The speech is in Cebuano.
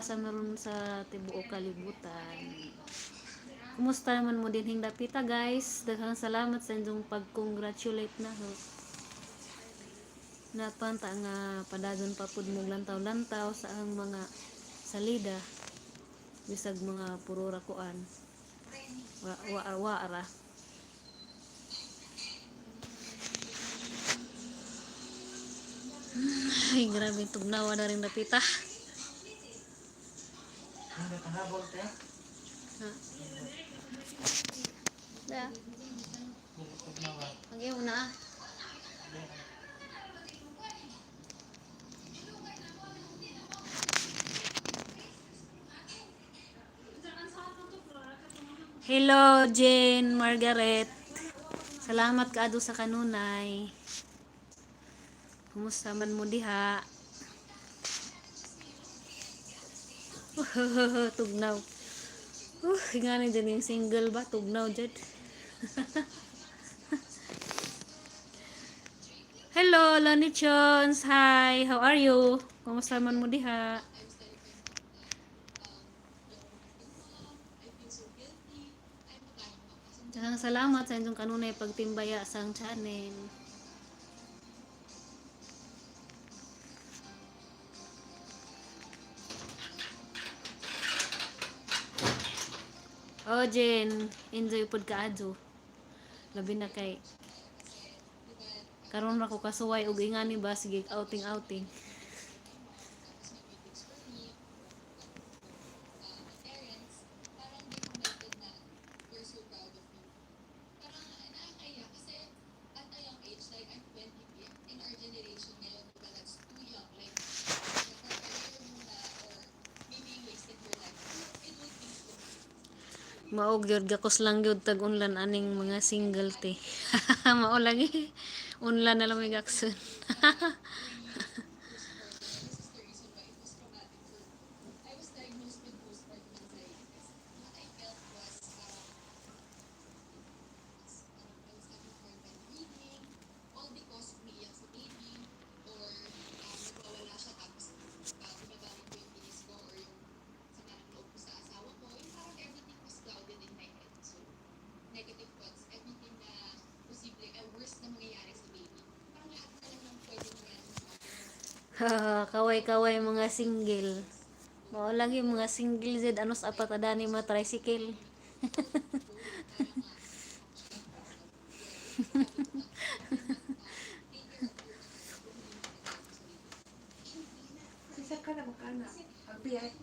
Asa meron sa tibuok kalibutan. Kumusta naman mo dinhing dapita, guys? Daghang salamat sa inyong pag-congratulate na ho. Napanta nga padayon pa pud mo lantaw-lantaw sa ang mga salida bisag mga puro ra kuan. Wa wa wa ra. Ay, grabe tugnawa na rin dapita. Nakahabol te. Ha? Da. Tugnawa. Pag na ah. Hello, Jane, Margaret. Salamat kaado sa kanunay. Kumusta man mo diha? Tugnaw. Nga ni dyan yung single ba? Tugnaw dyan. Hello, Lonnie Chons. Hi, how are you? Kumusta man mo diha? Daghang salamat sa inyong kanunay pagtimbaya sa ang channel. Oh, Jen, enjoy pud kaadyo. Labi na kay karon ra ko kasuway og ingani ba, sige outing outing. Mao gyud, gakos lang gyud tag unlan aning mga single te. Mao lagi. Unlan na lang may gakson. Kaway-kaway mga single. Mao lagi mga single zed anos apat adani mga tricycle. Isa ka na makana. Agbiyahe.